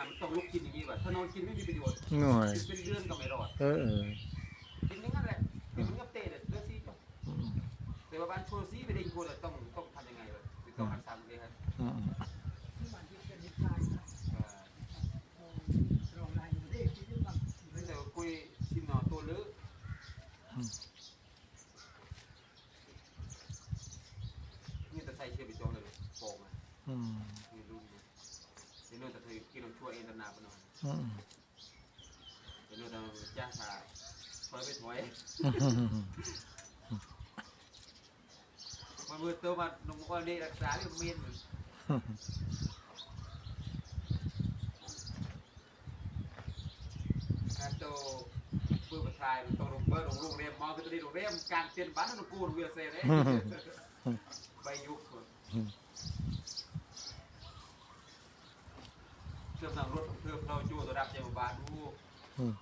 ມັນຕ້ອງລຸກກິນຢ່າງນີ້ວ່າ ຖ້ານອນກິນໄມ່ມີປະໂຫຍດ ໂອ້ຍ ກິນເປັນເດືອນກໍໄມ່ລອດ ເອີໆ ກິນຢ່າງນັ້ນແຫຼະ ກິນມັນກໍເຕະເລີຍ ເລີຍຊິ ອືມ ແຕ່ວ່າບ້ານໂຊຊີໄປເດ້ງໂພດ ຕ້ອງ ຕ້ອງທຳຍັງໄງວະ ຕ້ອງ ອືມ ຮັກສາເດ້ ອືມ ເອີ ມີແຕ່ວ່າກຸຍຊິມໜໍໂຕເລີ ອືມ ມີແຕ່ໃສ່ເສື້ອໄປຈອງເລີຍ ປອກມາ ອືມ ມີລຸ້ນ ເດໂນຕະເທີຍກິນນ້ຳຊົ່ວເອງຕະໜາປະນອນ ອືມ ເດໂນຕະຈາສາ ເປີດໄປຖອຍ ມາເບີໂຕມານົມອອນເດລັກສາເລື່ອງເມນ ການໂຕເປີດມາຖ່າຍ ຕ້ອງລົງເປີດໂຮງແຮມ ມາຄືຕອນນີ້ໂຮງແຮມກາງເຕັນບ້ານນະກູນເວຍເຊເດ້ ໃບຍຸກ ເຄື່ອງນຳລົດເທີບເຮົາໂຈ້ຕະດັບໃຈບໍ່ບາດ ໂອ້ ອືມ